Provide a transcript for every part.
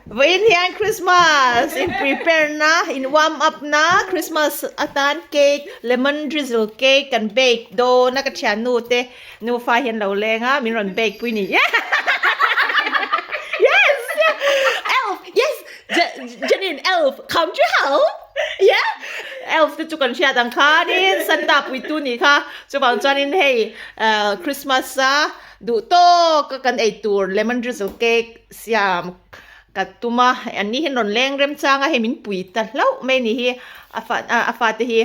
Vawiin hian Christmas in prepare na in warm up na Christmas atan cake lemon drizzle cake kan bake dawn a ka thiannu te nufa hian lo leng a min rawn bake pui ni yes elf yes Janine elf come to help yeah elf te chu kan hriat ang khanin Santa puitu nih kha chuvang chuanin hei Christmas a duh tawk a kan ei tur lemon drizzle cake siam ka tum a an ni hian rawn leng rem chang a hei min pui ta hlauh mai ni hi a fa a fate hi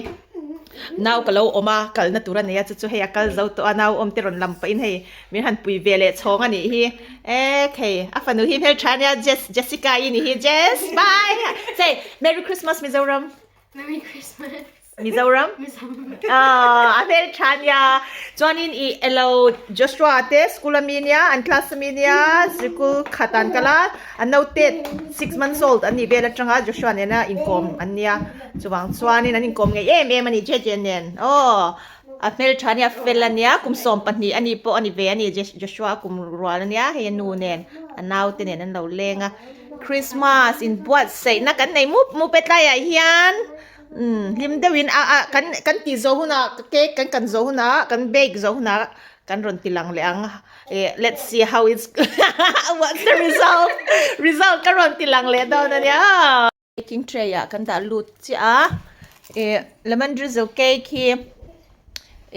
nau ka lo awm a kalna tur a nei a chu chu hei a kal zo tawh a nau awm te rawn lam pahin hei min han pui ve leh chhawng a nih hi ekhei a fanu hi hmeltha ania Jess Jessica i ni hi Jess bye say merry Christmas Mizoram Merry Christmas. Mizoram ah a hmeltha ania chuanin ih elo Joshua te school ami ania an class ami ania sikul khat an kal a an naute 6 months old an nih vel atanga Joshua nena inkawm an nia chuvang chuanin an inkawm ngei em em a ni Jeje nen aw a hmeltha ania fel ania kum 12 ani pawh ani ve ani Joshua kum rual ania hei a nu nen a naute nen an lo leng a Christmas inbuatsaihna kan nei mup mup e tlaiah hian umm hlim deuhin a a kan kan tih zawh hunah cake kan kan zawh hunah kan bake zawh hunah kan rawn ti lang leh ang eh let's see how it's what's the result result ka rawn ti lang leh dawn ania baking tray ah kan dah lut chiah a eh lemon drizzle cake hi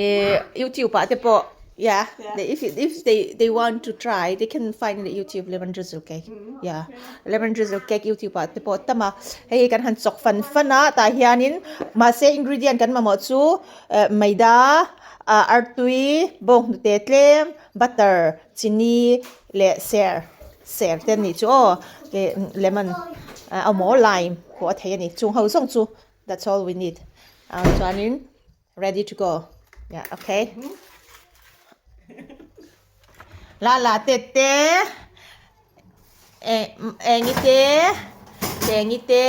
eh youtube ah te pawh yeah if if they they want to try they can find in the youtube lemon drizzle cake yeah lemon drizzle cake youtube ah te pawh tam a hei hi kan han chawk fan fan a tah hianin mahse ingredient kan mamawh chu eh maida ah artui bawnghnute tlem butter chini leh ser ser te anih chu aw eh lemon emaw lime pawh a thei a ni chung ho zawng chu that's all we need ah chuanin ready to go yeah okay la la te te eh engi te tengi te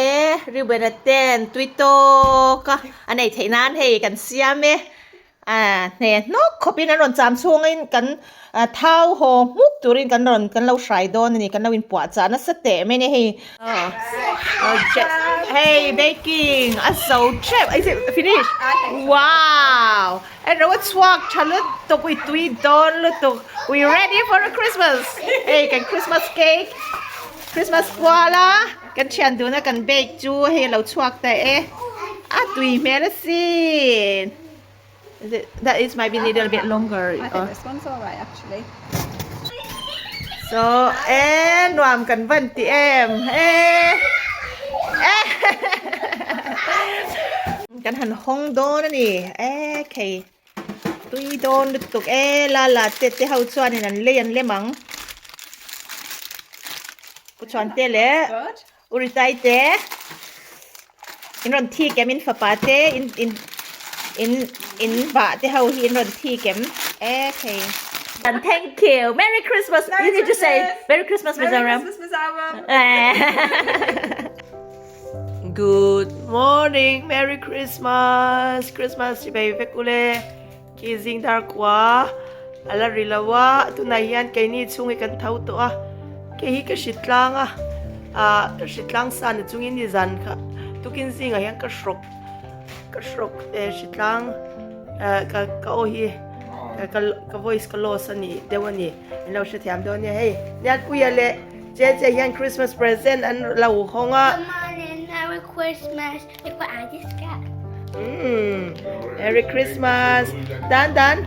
Reuben-a ten tui tawk a a nei theih nan hei kan siam e Ah hne hnawk khawpin an rawn cham chhungin kan thau haw hmuk turin kan rawn kan lo hrai dawn a ni kan lo inpuah chah nasa teh mai a ni hei hei baking a zo tep is it finish wow en ro a chhuak tha lutuk ui tui dawn lutuk we ready for the Christmas hei kan Christmas cake Christmas kuala kan thian duna kan bake chu hei a lo chhuak ta e a tui hmel asin. Is it, that is might be a little bit longer. I think this one's all right actually. So, eh, nuam kan van ti em. Eh, eh. Kan han hong dawn ani. Eh, okay. Tui dawn lutuk eh, la la te te ho chuan in an lei an lem ang. Pu chuan te le. Uritai te in rawn thi kem in fapa te in in in in vah te ho hi in rawn thi kem e thei. And thank you. Merry Christmas. Merry you need to say Christmas. Merry Christmas Merry Mizoram. Christmas, Mizoram. Good morning. Merry Christmas. Christmas chibai vek ule. Khi zing dar kua ala ri lo a tunah hian keini chhung hi kan tho tawh a kei hi ka hrit tlang a ah ka hrit tlang sa na chungin ni zan kha tukin zingah hian ka hrawk ka hrawk eh hrit tlang eh ka ka aw hi ka ka voice ka loss a ni deuh a ni min lo hrethiam dawn nia hei Lianpuia leh Che che hian Christmas present an lo hawng a. Good morning, Merry Christmas. Look what I just got. Merry Christmas. Dan Dan.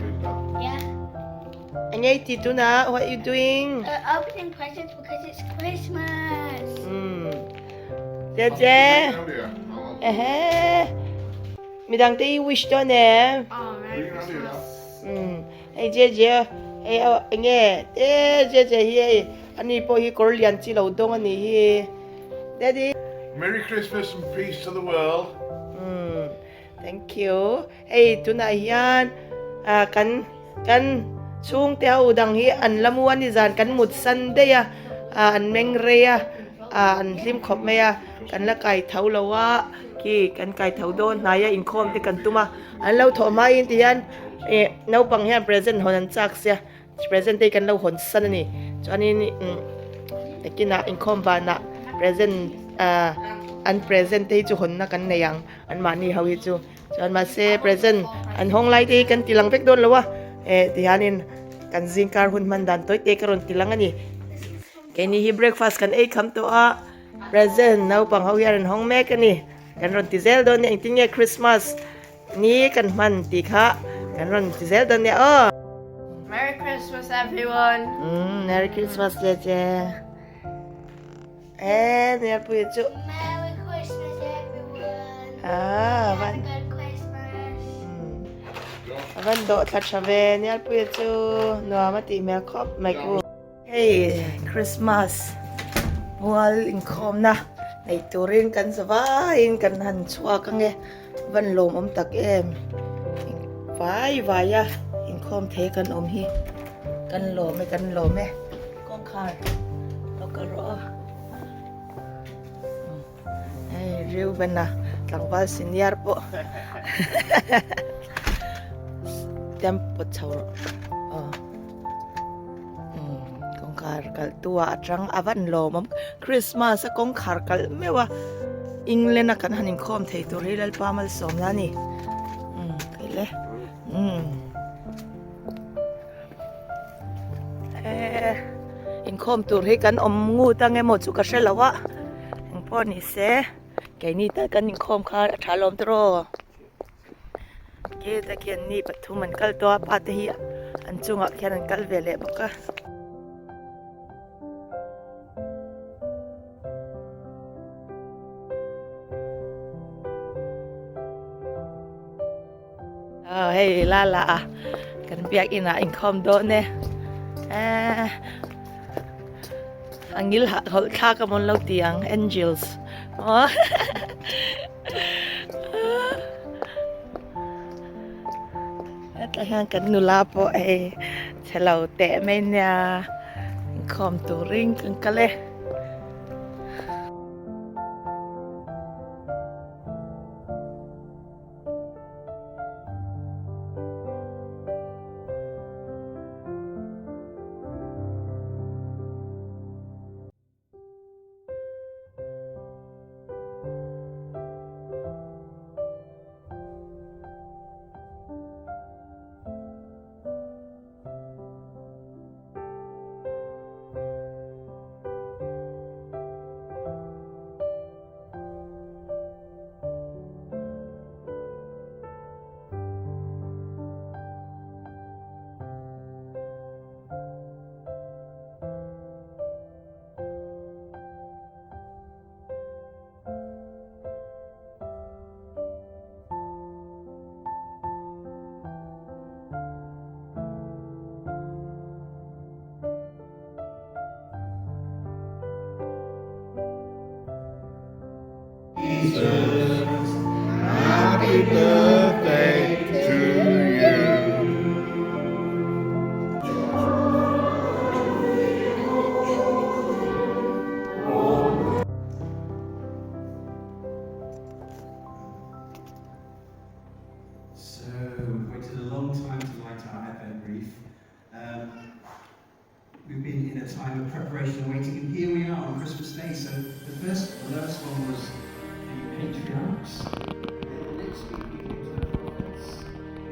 Yeah. Engei ti tuna, what you doing? Opening presents because it's Christmas. Che che. Ehe. Midang te i wish dawn em? Oh, Merry Christmas. Hei Che Che, hei enge te Che Che hi hei ani pawh hi kawr lian chi lo dawng ani hi. Daddy. Merry Christmas and peace to the world. Thank you. Hei tunah hian kan kan chhungte ho dang hi an la mu a ni zan kan mut san daih a an meng rei a an hlim khawp mai a kan la kai tho lo a khi kan kai tho dawn hnai a inkhawm te kan tum a an lo thawh hmain ti hian eh naupang hian present hawn an chak sia Present te hi kan lo hawn san a ni. Chuanin umm nakinah inkhawm vanah Present ah an present te hi chu hawnna kan nei ang an mahni ho hi chu chuan mahse present an hawng lai te hi kan ti lang vek dawn lo a eh tihianin kan zingkar hun hman dan tawi te ka rawn ti lang a ni. Keini hi breakfast kan ei kham tawh a present naupang ho hian an hawng mek a ni kan rawn ti zel dawn nia engtin nge Christmas Ni kan hman tih kha kan rawn ti zel dawn nia aw. Merry Christmas everyone. Merry Christmas le che. Eh, Nerpui chu. Merry Christmas everyone. Ah, Have a good Christmas. Avan do thla tha ve Nerpui chu nuam a tih hmel khawp mai ku. Hei Christmas mual inkhawmna nei turin kan za vaiin kan han chhuak ange van lawmawm tak em vai vai a inkhawm thei kan awm hi kan lawm e kan lawm e kawngkhar lo kal rawh aw hei Reuben a tlangval senior pawh tempo chho rawh aw. Kawngkhar kalh tu ah atang a van lawm awm Christmas a kawngkhar kalh meuh a England a kan han inkhawm thei tur hi Lalpa malsawmna a ni kei le eh inkhawm tur hi kan awm ngut ang emaw chu ka hre lo a engpawh ni se keini tal kan inkhawm kha a tha lawm tawh. Gate a khian ni pathum an kal tawh a pa te hi an chungah khian an kal ve leh bawk a. Aw hei la la a kan biakin ah inkhawm dawn e eh a ngil hawlh thlak a mawn lo ti ang angels aw. Hetah hian kan nula pawh hei chhe lo teh mai nia inkhawm turin kan kal e. Happy birthday to you. So we've waited a long time to light our Advent wreath. Um, we've been in a time of preparation and waiting, and here we are on Christmas Day. So the first, the last one was the patriarchs. Then the next week we came to the prophets.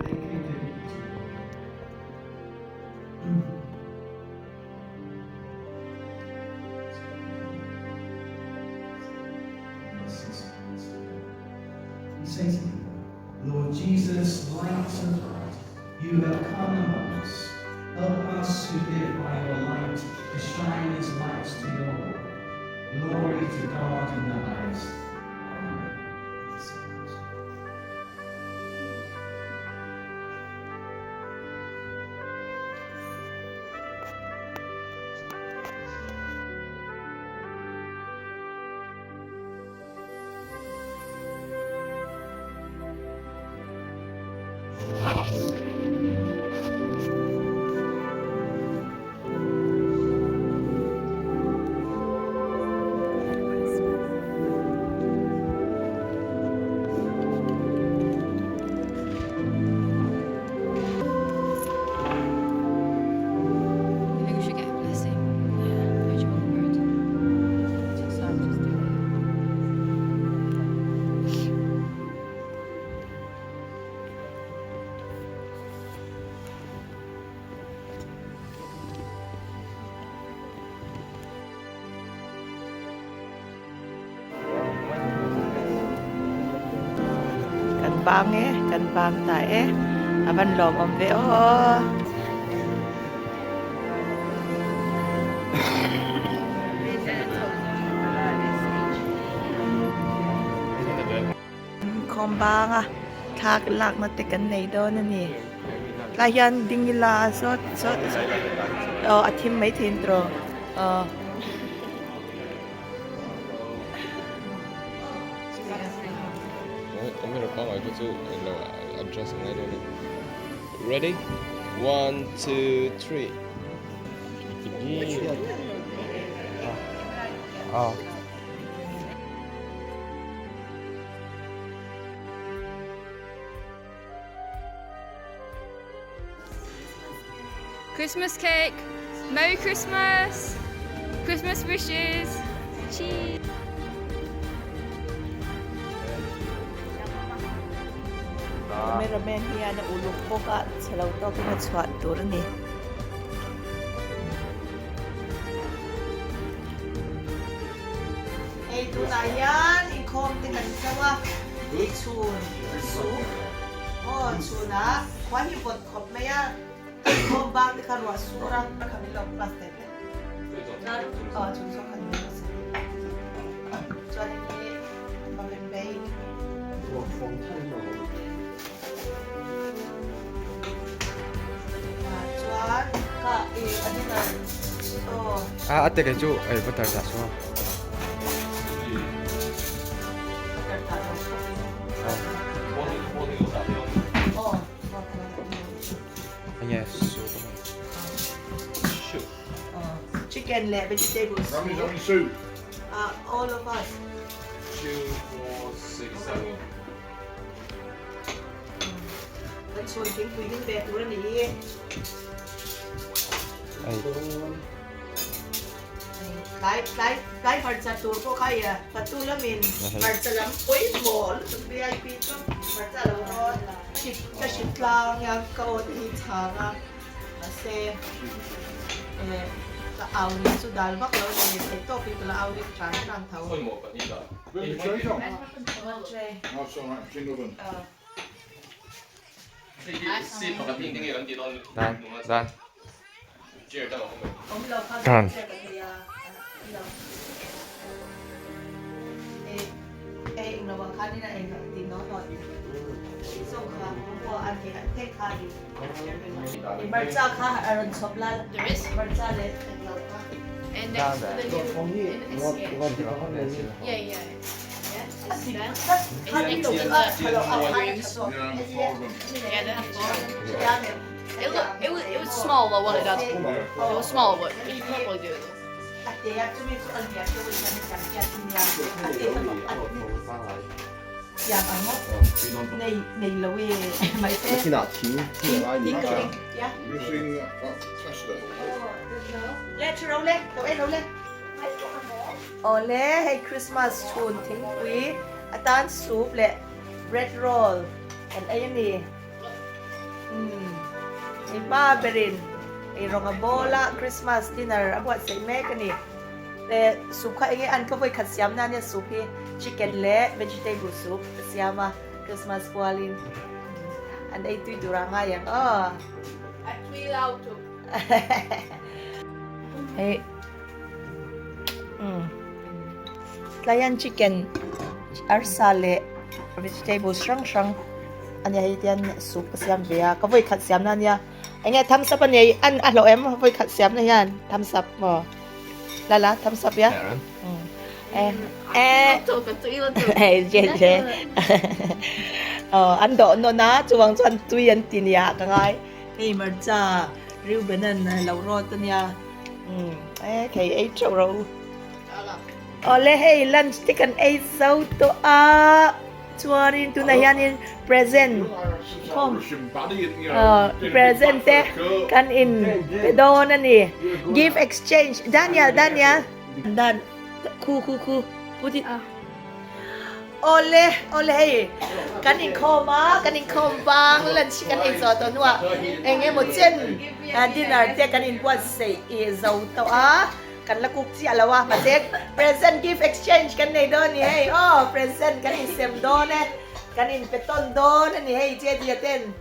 Then came to We say to him, Lord Jesus, light of light, you have come among us. Help us who live by your light to shine as lights to your world. Glory to God in the highest. Amen. I think we should get a blessing. Yeah. bang e, kan bang ta e, a van lawmawm ve aw. Inkhawm bang a thla lakna te kan nei dawn a ni. Tlai hian ding ila sawt sawt aw a thim mai thei tawh aw. Ready? One, two, three. Ah. Christmas cake! Merry Christmas! Christmas wishes! Cheese! Cameraman hian a uluk bawk a, chhe lo tawkin a chhuah tur a ni. Hei tunah hian inkhawm te kan zo a, chhun sup aw chhunah khua hi vawt khawp mai a, inkhawm bak te kha ruah sur a, kha min lo class daih vek chuan aw chhun zawk khan min lo sawi chuan hei muffin bake. Chuan ka i a dinner aw. A a te kei chu ei butter dah chu. Butter dah lo khawpin. Aw Enge soup. Chicken leh vegetable soup. How many's having soup? All of us. 2, 4, 6, 7. Kan chhun thingpui ding ve tur a ni hi. Tlai tlai tlai hmarcha tur pawh kha i patu lamin hmarcha lam pawimawh lutuk VIP chu hmarcha lo rawn hrit ka hrit tlang a ka aw te hi chhang a mahse eh ka au ri chu dal vak lo a ni theih tawkin ka la au ring tang tang tho. Dan. And next to the new in Yeah, yeah. Yeah, they have four. It look, it was, it was small though, wasn't it, Dad? It was small, but you can probably do it though. You seen that, that tester? Awle, hei Christmas chhun thingpui atan soup leh bread roll kan ei a ni. Umm, hei hma berin ei rawng a bawl a, Christmas dinner a buatsaih mek a ni. Leh soup kha enge an ka vawi khat siam na ania soup hi chicken leh vegetable soup a siam a Christmas kualin an ei tui tur a ngai ang aw. A tui lau tuk. Hei Tlaian chicken arsa leh vegetables hrang hrang a nia hei tian soup a siam ve a ka vawi khat siam na ania eng nge thumbs up a nei an a hlauh em vawi khat siam na hian thumbs up maw lala thumbs up ya eh eh hei je je an dawh nawn a chuvang chuan tui an ti nia ka ngai hei hmarcha Reuben-a'n lo rawt a nia. Umm e thei ei teuh rawh u. Awle hei lunch te kan ei zo tawh a chuanin tunah hianin present khawm present te kan in pe dawn a ni gift exchange Daniel Daniel Dan khu khu khu put it Awle awle hei kan inkhawm a kan inkhawm vang lunch hi kan ei zawh tawh hnuah eng emaw chen dinner te kan inbuatsaih ih zo tawh a kan la cook chiah lo a mahse present gift exchange kan nei dawn a ni hei aw present kan insem dawn e. Kan in pe tawn dawn a ni hei Jedi-a ten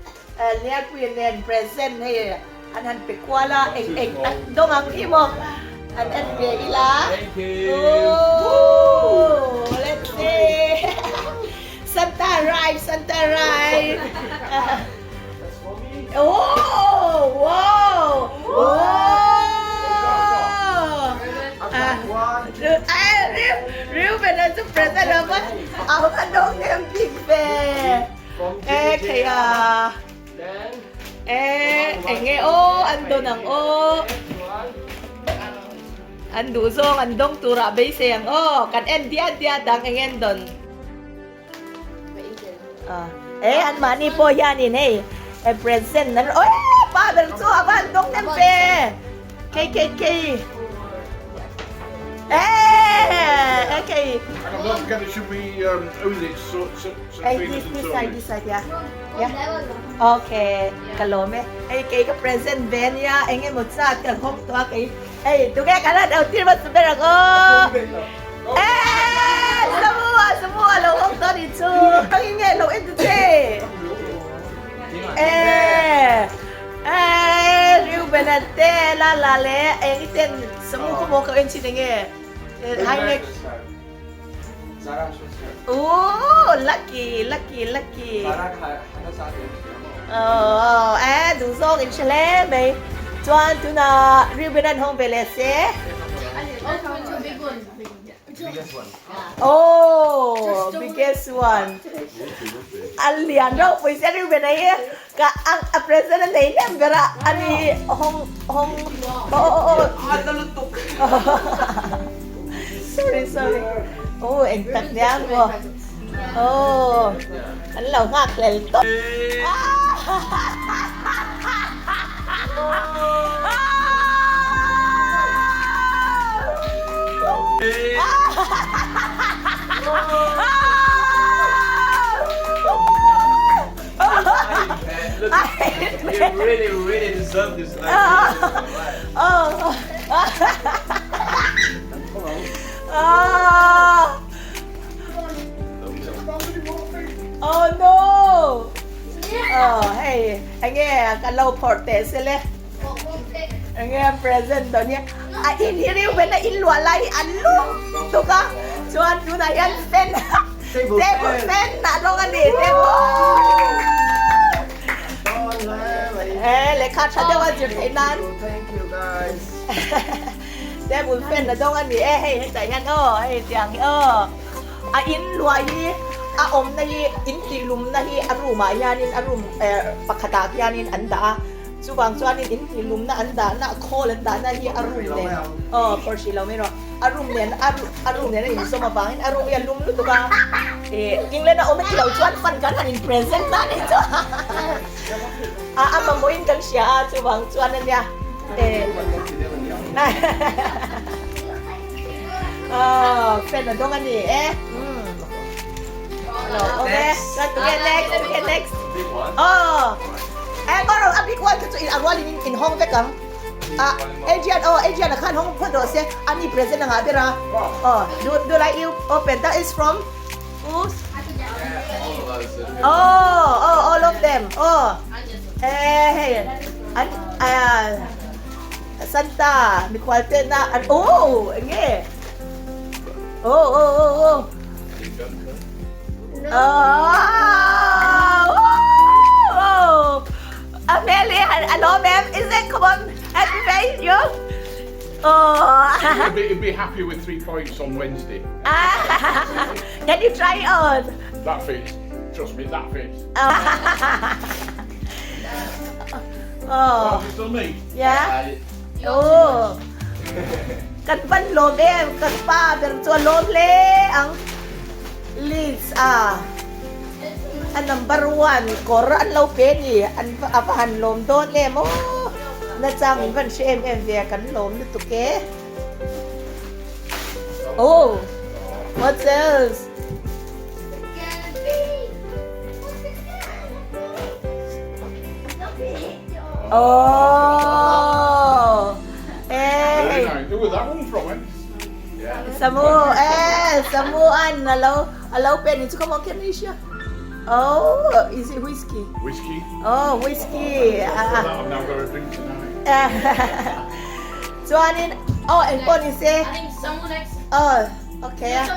Lianpuia nen present hei an han pe kual a eng eng tak dawng ang hi maw an en ve ila. Ooh let's see Santa arrive Santa arrive Oh wow oh Reuben a chu present a va a va dawng hnem bik ve e thei a e eng nge aw an dawn ang aw an duh zawng an dawng turah beisei ang aw kan en diat diat ang eng nge an dawn. E an mahni pawh hianin hei e present an e pa ber chu a van dawng nem ve kei kei kei e e kei Hey, this, this side, this side, yeah. Yeah. Okay, ka lawm e. Hei, kei ka present ve ania, eng emaw chat kan hawng tawh a kei. Hei, tunge kan han au tir hmasa ber ang aw. Eh, Samu a, Samu a lo hawng tawh anih chu. Kangin nge lo en ta che. Eh, eh, Reuben a te, la la le, eng i ten Samu khaw maw ka en chin enge. High neck. Oh, lucky, lucky, lucky. Oh, eh, duh zawk in hre hle mai. Chuan tunah Reuben an hawng ve leh se. Oh, biggest one. A lian rauh pui sia Reuben a hi. Ka ang a present a nei hnem ber a, ani hawng hawng oh oh oh. Sorry sorry. Oh, eng tak nia maw. Oh, an lo nghak hlel tawp. You really, really deserve this life. Oh no! Oh, hei, enge kan lo phawrh teh se le. Enge present dawn hi. A in hi riu ven a in luah lai hi an lum tuk a. Chuan tunah hian fan table fan a rawng a ni table. Eh, lehkha tha deuh a zir theih nan. Table fan a dawng a ni e, hei hetah hian aw, hei tiang hi aw. A in luah hi a awmna hi in tih lumna hi a room ah hianin a room pakhatah khianin an dah a. Chuvang chuanin in tih lumna an dahna khawl an dahna hi a room nen aw phawrh hrih lo mai rawh a room nen a room nen a inzawm avangin a room hi a lum lutuk a ih England a awm a tilo chuan fan kan han in present ta anih chu a a mamawhin kan hria a chuvang chuan ania eh aw fan a dawng a ni e Okay, next, okay, next. Oh, eh, karo a big one chu in a rual in in hong vek ang. Ah, Adrian, oh, Adrian a khan hong phot rawh se. Ani present anga bera. Oh, do do like you open. That is from who's? Oh, oh, all of them. Oh. Eh, hey. An ah Santa, mikhual te na an oh, enge. Oh, oh, oh, oh. Oh, Amelia, hello, ma'am. Is it? Come on, happy face, you. Oh. He'll be, he'll be happy with three points on Wednesday. Can you try it on? That fits. Trust me, that fits. Oh. It's on me. Yeah. Oh. Kan van lawm em, kan pa ber chu a lawm hle ang. Leeds a a number one kawr an lo pe ni, an a va han lawm dawn em aw. Nachang in van hre em em ve a kan lawm lutuk e. Oh, what else? Oh, eh. Very nice. Who was that one from, eh? Samu, eh, Samu an alo alo pe ni chu come on, can you show? Oh, is it whiskey? Whiskey. Oh, whiskey. Ah. I've now got a drink tonight. Chuanin, oh, eng pawh ni se. I think someone next. Oh, okay. A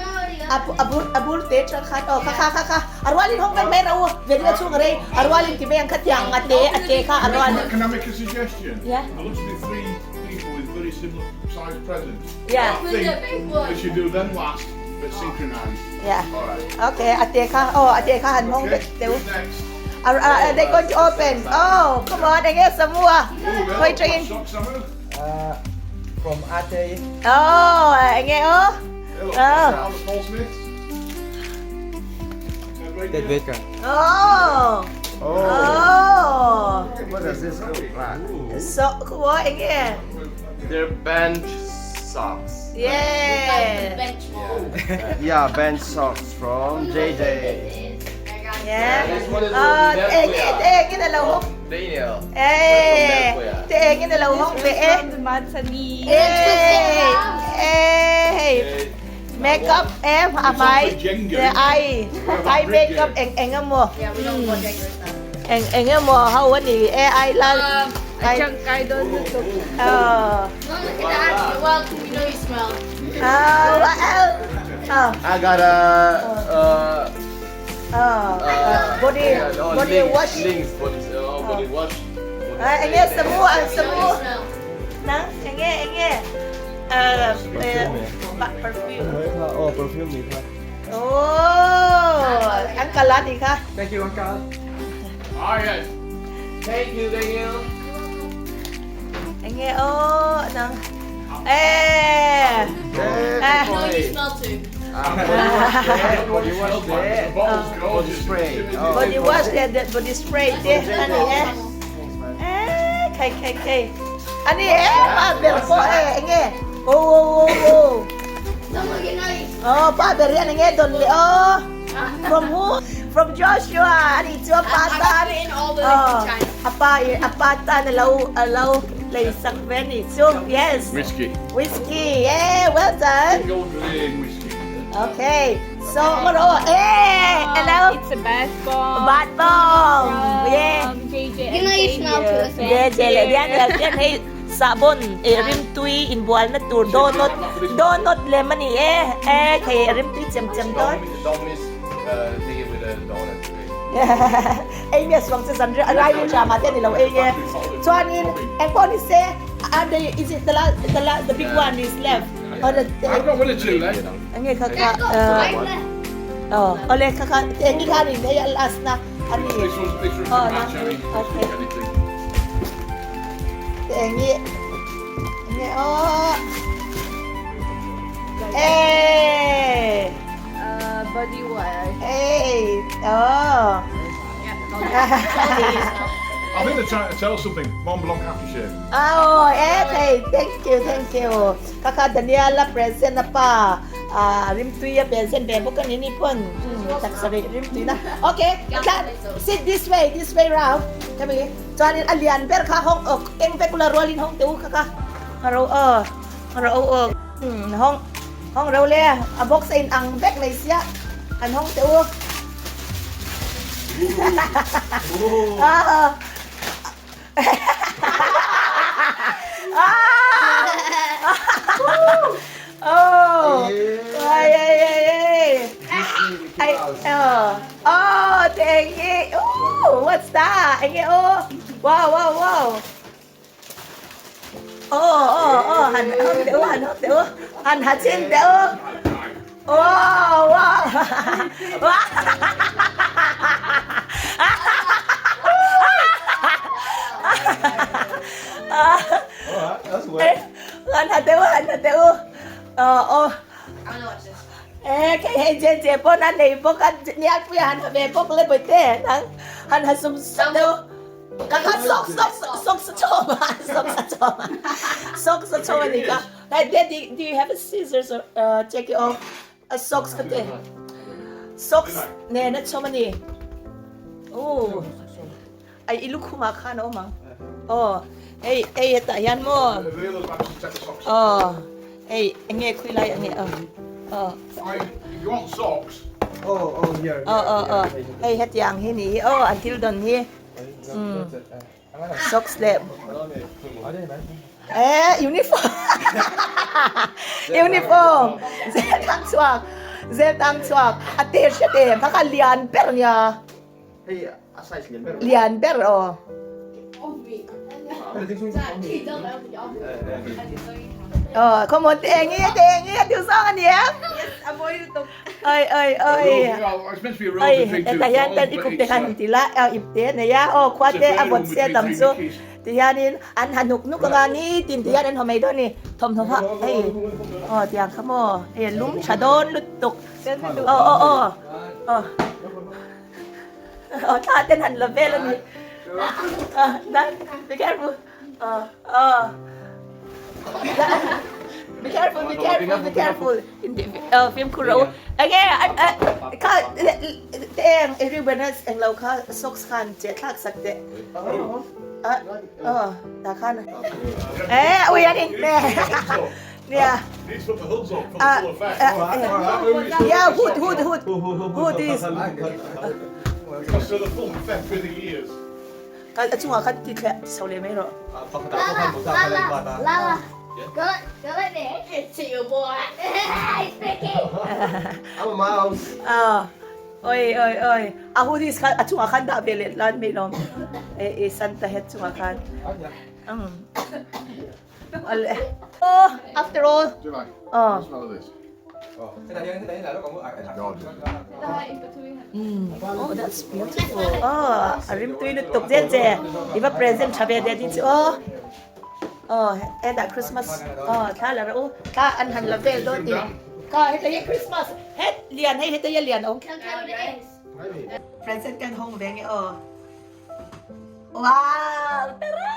a bul a bul te tang khan oh kha kha kha kha a rualin hawng vek mai ro video chhung a rei a rualin ti mai ang kha tiang a te a te kha a rual. Can I make a suggestion? Yeah. There looks to be three people with very similar sized presents. Yeah. I think we should do them last but synchronised. Yeah. All right. Okay, a te kha oh a te kha han hawng vek teu. Who's next? A a they going to open. Oh, come on, enge Samua. Khoi tangin. Socks, Samu? From Ate. Oh, enge oh. Hey, look, Oh. oh. Paul Smiths. Ted Baker. Ted Baker. Oh. Oh. What does this look like? So, khua enge. They're bench socks. Yeah. Bench wall. Yeah, bench socks from JJ. Yeah. This one is Oh, from enge Daniel. enge na lo hong. Daniel. Eh. Te enge na lo hong ve eh. Eh. Eh. Makeup em à mai. Ai ai makeup eng eng emaw. Yeah, we don't want Jenga stuff. Eng eng emaw ho ani e ai la. Ai. Ờ. Mom, look at that. You're welcome. You know you smell. Ờ. Ờ. I got a Ờ. Body yeah, oh, body links, wash. Links body, oh, body wash. Body À, anh nghe spray. Samu à You know Samu. you smell. Nang, anh nghe anh nghe. Ờ, perfume. Oh, perfume 你看。 Oh, ăn cà lá đi kha. Thank you, Uncle. Ah, yes. Thank you, Daniel. Anh nghe ô, nang. Ê. Hey, You know you smell too. Body wash there. The bottle's Body gorgeous. spray. Oh. Body wash there, the body spray there. Anh eh. Thanks, man. Ê, khay khay khay. Anh eh, pa ber po eh, anh nghe. Ô ô ô ô. Someone you know you Oh, pa ber yan anh nghe don le oh. From who? From Joshua. Ani chua pa I ta. put in all the Oh, China. apa apa ta na lau lau lei sak ve ni chu. Yes. Whiskey. Whiskey. Yeah, well done. Gold Glen whiskey. Okay. So, maro eh, hello. It's a bath bomb. Bath bomb. Yeah. From JJ You know you smell too. Yeah, jele dian dian hei sabon e rim tui in bual na tur donut donut lemon ni eh eh khay rim tui chem chem don. Don't miss take it with a donut. Okay. Ei mi swang se san rai ni chama te ni lo ei ye. Chuan in eng pon ni se are they is it the last the last the big one is left or the I've got one or two left. ange kha kha Let's go. Right left. oh ole kha kha te ngi kha ni nei last na ani This one's this one's Oh, a match. no. I mean, Okay. anything. Te ngi ngi oh eh Body wash. eh oh Yeah. I think they're trying to tell something. Mont Blanc aftershave. Oh, eh, hey, thank you, thank you. Kaka Daniela present na pa. Ah, rim tui ya present be bukan ini pun. Tak sari rim tui na. Okay, that, sit this way round. Kami, chuan in alian ber kha hong ok eng pe kula rolin hong teu kaka. Haro o. Haro o o. Hong hong ro le a box in ang bek nei sia. An hong teu. Ah. Ah! Oh! Ay, ay, ay, ay. Ay, oh. Oh, thank you. Oh, what's that? Ay, oh. Wow, wow, wow. Oh, oh, oh. Han, hong teu, han, hong teu. Han, ha chin teu. Wow, wow. Wow. Alright, that's Eh, han ha teu, han ha teu. Oh, oh. I wanna watch this. Eh, cái hay trên chế bố ăn này bố ăn nhà phu han về bố lên bữa tê nang han ha sum sum đâu các các sốc sốc sốc sốc cho mà sốc sốc cho mà sốc sốc cho mà đi cả Hey, Daddy, do you have a scissors or take it off? A socks cái gì? Socks nè nó cho mà đi. Oh, ai ilu kuma kha no mà. Oh, hey, hey, ta yan mo. The others managed to take the socks. Oh, hey, anh nghe khui lại anh nghe. Oh, oh. I, if you want socks, Aw aw aw hei hetiang hi ni hi aw an thil dawn hi umm socks leh eh uniform uniform zel tang chhuak zel tang chhuak a te hret em kha kha lian ber nia lian ber aw. Ờ, không một tiền nghe tiền nghe tiêu xong anh em. Ơi ơi ơi. Ơi, tại hian ten ikup te khan ti la el ip te nei a aw khua te a vawt se tam chu ti hianin an han nuk nuk anga ni tin ti hian an haw mai dawn ni thawmhnaw ha hei aw tiang kha maw hei lum tha dawn lutuk aw aw aw aw aw thla ten han la vel a ni be careful aw aw be careful be careful be careful aw fimkhur rawh u enge kha te eng i ribbon a englo kha socks khan che thlak sak teh aw tah khan e ui an in hmel nia yeah hood hood hood hood is A chungah khan ti thliah ti chho leh mai rawh. Oi oi oi a hoodies kha a chungah khan dah ve leh lan mai lawm e Santa hat chungah khan. Oh after all. Oh. Oh that's beautiful. Oh a rim tui lutuk zel che. I va present tha ve de ni chu aw. Oh hetah Christmas oh thla la rawh u. Thla an han la vel dawn ni. Kha heta hi Christmas het lian hei heta hi a lian awm. Present kan hawng ve nge aw. Wow! Tara!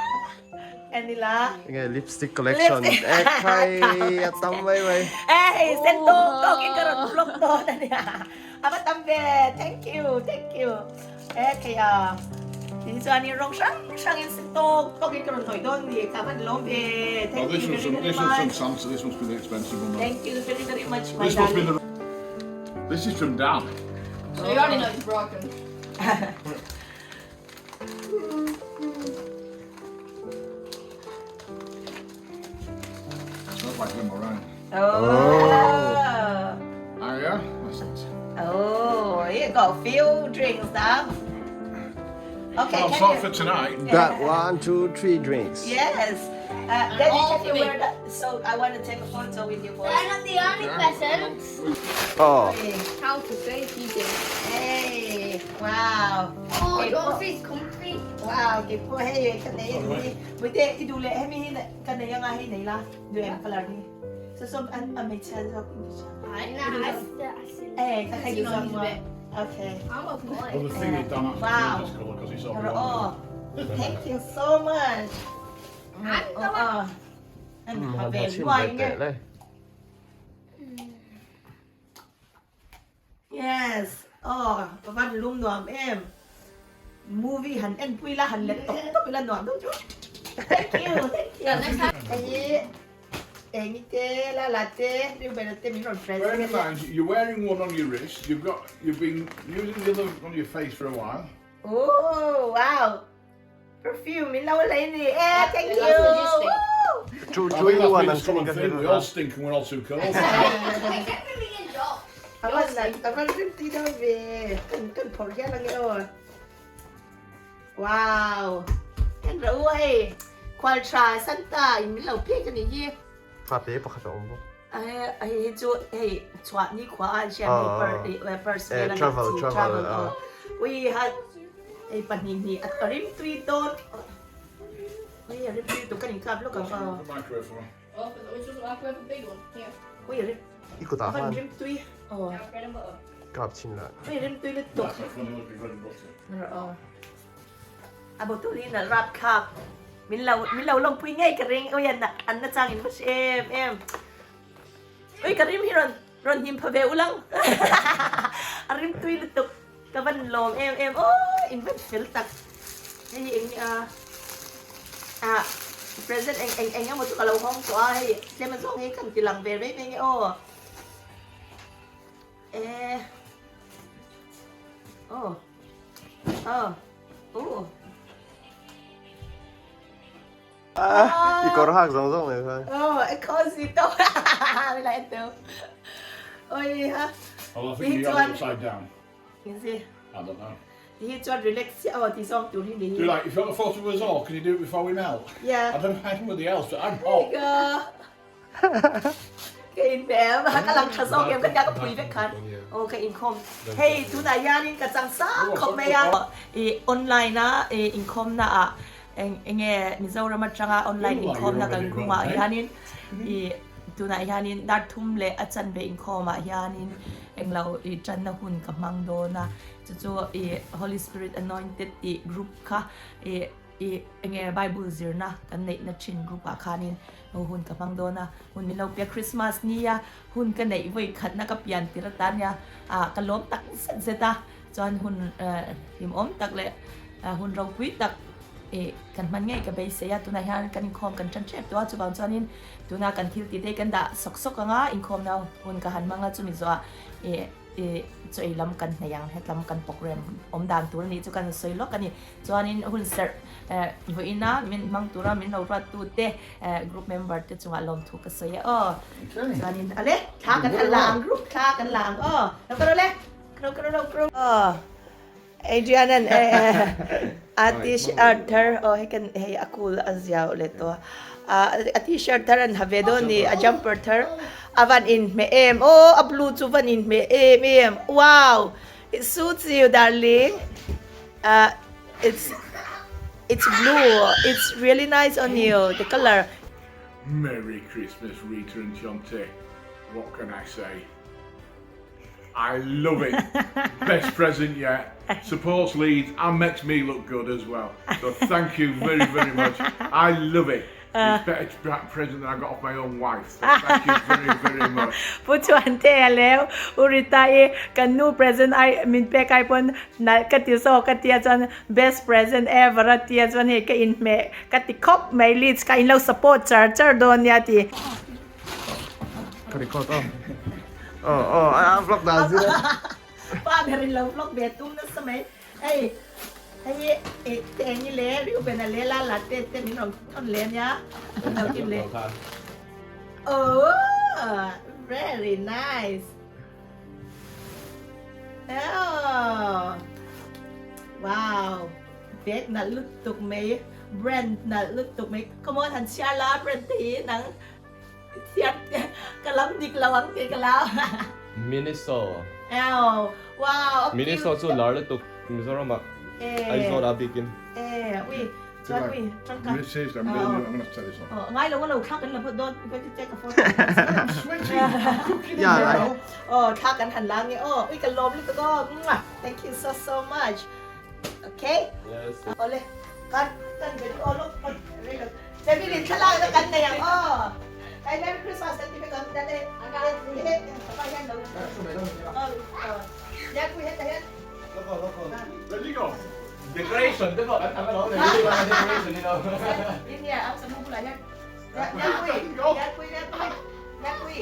Enila. Nge lipstick collection. Eh khai a tam mai mai. Eh hei sen tok tok in ka rawn vlog dawn ania. A va tam ve. Thank you. Thank you. Eh thei a. Tin chuan in rawng hrang hrang in sen tok tok in ka rawn hnawih dawn ni. Ka van lawm ve. Thank you very very much. This must be the expensive one. Thank you very very much my darling. This is from Dan. So you already know it's broken. Smells like lemon. Oh. Oh yeah, that's it. Oh, you got a few drinks now. Okay, Well, can sort you? for tonight. That one, two, three drinks. Yes. Daddy, all can you for me. wear that? So I want to take a photo with you boys. I'm not the only person. Oh. Hey, How to say vegan. hey, wow. Oh, Hey, yours is comfy. Wow, kei pawh hei ka nei a ni. Muite i duh leh hemi hi ka nei anga hei nei la duh em colour hi. So so an a hmeichhia zawk in ti tha. Eh ka hei zawk maw. Okay. Well, the thing is, Dan actually Wow. this colour because it's Ro aw. Thank you so much. Aw aw. An ha ve luai nge. Yes aw ka van lum nuam em movie han en pui la han let tawp tawp ila nuam deuh chu thank you thank you hei hi eng i te la la te Reuben te min rawn present Bear in mind you're wearing one on your wrist you've got you've been using the other on your face for a while. Oh wow Perfume min lo lei ni e thank you Chu chu in one ang sing ka We all stink and we're all too cold. A van a van rim ti dawn ve kan kan phawrh hial ange aw wow kan ro u hei khual tha Santa in min lo phek anih hi. Fate pakhat a awm bawk. Hei hi chu hei chhuah ni khua ah hian hei purse vel a Travel travel ui ha hei pahnih hnih a rim tui dawn ui a rim tui tuk kan inkap lawk ang aw ui a rim I kutah khan khan rim tui aw kap chin la ui rim tui lutuk aw A bottle hi nalh rap thlak min lo min lo lawmpui ngei ka ring ui an an na chang in va hre em em ui ka rim hi rawn rawn hnim pha ve ulang a rim tui lutuk ka van lawm em em aw in van fel tak hei hi eng nia ah present eng eng eng emaw chu ka lo hawng tawh a hei tlem a zawng hi kan ti lang ve mai mai nge aw e. Aw aw uh. I kawr hak zawng zawng leh khan. Aw i cozy tawp min la en teuh. Oi ha. Oh, I think you got it upside down. Is it? I don't know. Ti hi chuan relax chiah aw ti zawng tur hi ni hi. Do like, if you want a photo of us all, can you do it before we melt? Yeah. I don't know anybody else, but I'm hot. Ka inhmel a, ka lang tha zawk em ka tia ka pui vek khan aw ka inkhawm hei tunah hianin ka chang sang khawp mai a. I online a i inkhawm na ah eng enge Mizoram atanga online inkhawm na kan khum ah hianin i tunah hianin dar thum leh a chanve inkhawm ah hianin englo i tanna hun ka hmang dawn a chu chu i Holy Spirit Anointed tih group kha i i enge Bible zirna kan neihna thin group ah khanin Ho hun ka hmang dawn a, hun min lo pia Christmas nia hun ka neih vawi khatna ka pian tir atan nia ah ka lawm tak zet zet a, chuan hun hlimawm tak leh hun ropui tak ih kan hman ngei ka beisei a, tunah hian kan inkhawm kan tan tep tawh a, chuvang chuanin tuna kan thil tih te hi kan dah sawk sawk ang a, inkhawmna hun ka han hmang a chumi zawhah ih ih chaw ei lam kan hnaih ang, hetlam kan program awm dan tur a nih chu kan sawi lawk a ni. Chuanin hun serh vawiina min hmang tura min lo ruat tute group member te chungah lawmthu ka sawi e aw. Chuanin ale thla kan han la ang group thla kan la ang aw. Lo ka ro le ro ka ro ro ka ro. Aw Adrian an a t-shirt thar aw hei kan hei a cool a ziau leh tawh a a t-shirt thar an ha ve dawn ni a jumper thar a van inhmeh em aw a blue chu van inhmeh em em wow it suits you darling. It's it's blue it's really nice on you the color. Merry Christmas Rita and Chonte. What can I say? I love it. Best present yet. Supports Leeds and makes me look good as well. So thank you very, very much. I love it. It's better present than I got off my own wife. So thank you very, very much. Pu Chuantea leh U Rita-i kan nu present ai min pek ai pawn nalh ka ti zawk a tia chuan best present ever a tia chuan hei ka inhmeh ka ti khawp mai Leeds kha in lo support char char dawn nia ti. Ka record aw. Aw aw a vlog dan zir a. Pa ber in lo vlog ve tum nasa mai. Hei hei hi i te eng i le Reuben a le la la te te min rawn thawn le nia min lo kim le Oh very nice Oh wow bag nalh lutuk mai brand nalh lutuk mai come on han chhiar la brand te hi nang thiam ka lam dik lo ang tih ka lau. Miniso. Eo wow a Miniso chu lar lutuk Mizoram ah Aizawl ah bikin. E ui chuan ui tangka. Mrs I'm gonna I'm gonna tell you something. Oh ngai lo lo thla kan la phawt dawn you going to take a photo. I'm sweating I'm cooking in there. Oh thla kan han la nge oh ui ka lawm lutuk aw thank you so so much. Okay. Yes. Ole kan kan video lawk phawt rei lo. Family thlalak na kan nei ang aw. Kai Merry Christmas kan ti vek ang date he papa hian lo aw ya pui heta hian. Where you go? Decoration te pawh kan tham alawm le decoration ni lo. Inia ang samu bulah hian. Ya pui ya pui ya pui ya pui ya pui.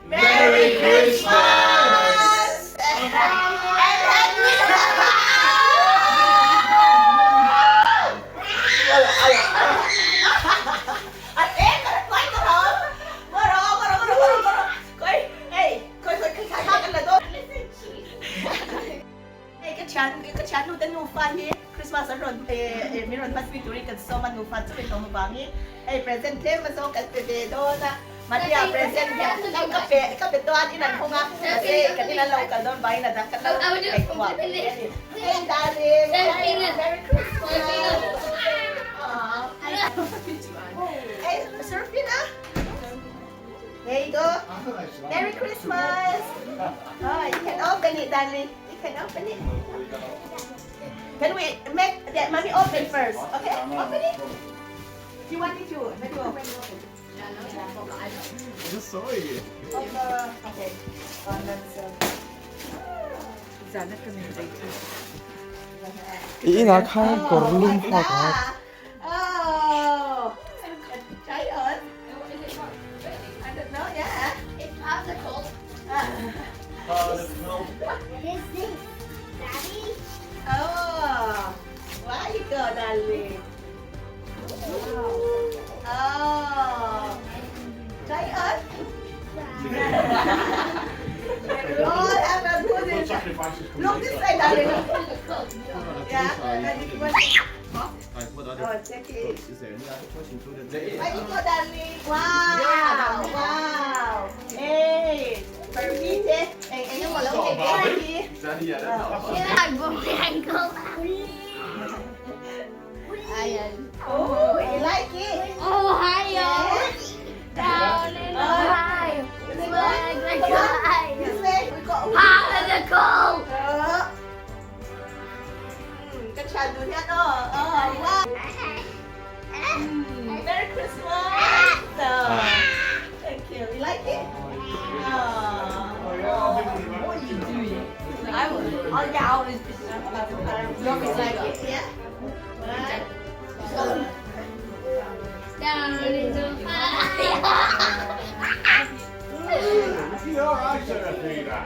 Merry Christmas! And Happy Hei ka thian ka thian nu te nufa hi Christmas an rawn eh min rawn hmanpui turin kan sawm a nufa chu in awm avangin hei present tlem a zawng kan pe ve dawn a Maria present hian kan ka pe ka pe dawn in an hawng a mahse kan in an lo kal dawn vangin a dang kan lo ngaihtuah ve a ni Hey darling Merry Christmas Hey Serafina There you go. Merry Christmas. Oh, you can open it, darling. You can open it. Can we make that mommy open first? Okay, open it. Do you want me to? Let me open. Just saw it. Okay. I inah khan kawr lum hak a. Oh, try on. I don't know, yeah. It's popsicle. Oh, have a good Look this way, darling. Yeah. And if you want Oh, take it. Where you go, darling? Wow! Wow! Hey! Perfect. Hey, hey, you want to look at it? Yeah, I broke my ankle. Oh, you like it? Ohio. Down in Ohio. Swag like Ohio. This way, we go. Heart of the cold. กันชาดูเนี่ยเนาะอ๋อว้าว Merry Christmas. Thank you. You like it? Oh. What are you doing? I was. Oh yeah, I was. You like it? Yeah. Down in Ohio. You all right, Serafina?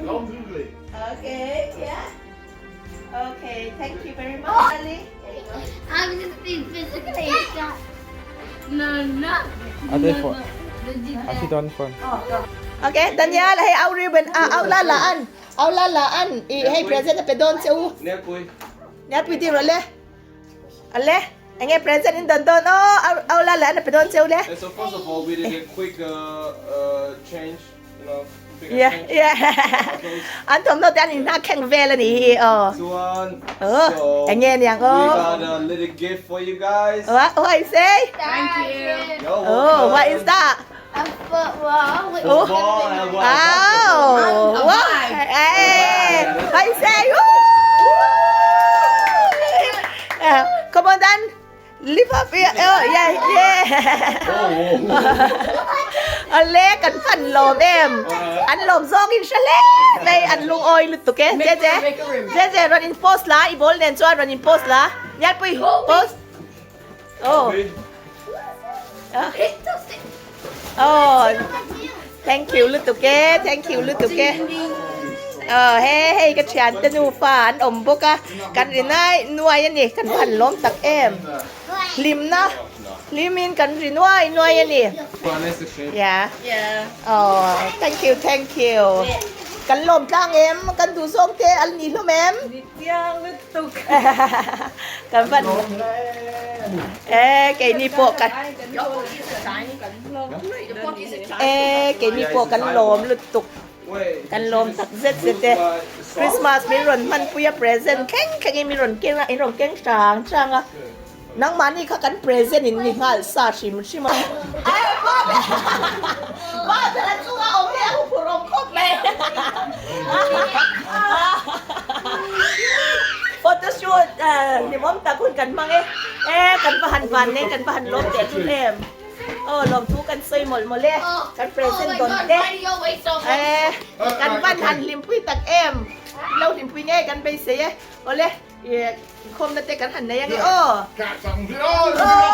Long googly. Okay. Yeah. Okay. Thank you very much, Ali. I'm just being physically attacked. No, no. Ate phone. Ate don phone. Okay, Daniel, hey, au ribbon, ah, au la la an, au la la an, i hey present pe don cheu. Nya pui ti ro le. Ale, anh present in don don, oh, au au la la an pe don cheu le. And so first of all, we did a quick change, quick Yeah, change. yeah. An thom no tan in na kheng vel ani oh. Chuan, Oh, so anh nghe nhạc we oh. got a little gift for you guys. What I say? Thank you. You're Oh, what welcome. is that? A football. With Oh. Football and one Oh, what? Hey, what you say? Woo! Come on, Dan. Lift up your, oh, yeah, yeah. Ale, kan fan lom em. An lom zong in shale. Đây, an lung oi lut tuke. Je je. Je je run in post la, i bol nen chuan run in post la. Nyat pui post. Oh. Oh. Thank you lutuke. Thank you lutuke. Ờ hey hey ka thian te nu fa an om bawk a kan ri nai nuai ani kan han lawm tak em hlim na hlimin kan ri nuai nuai ani yeah oh thank you thank you kan lawm tlang em kan duh zawng te an ni hlawm em kan van e keini pawh kan e keini pawh kan lawm lutuk Kan lawm tak zet zet e. Christmas min rawn hman pui a present thleng thleng in min rawn keng a, in rawn keng hrang hrang a. Nangmahni kha kan present in ni nghal sa hrim hrim a. Ai pa pa ber a chunga awm hi a huphurh awm khawp mai. Photo shoot hlimawm tak hun kan hmang e. E kan va han van nei kan va han lawm teh hlul em. Aw lawmthu kan sawi mawlh mawlh e, kan present dawn te e kan van han hlimpui tak em, lo hlimpui ngei kan beisei e, awle ih inkhawmna te kan han nei ange aw. Aw.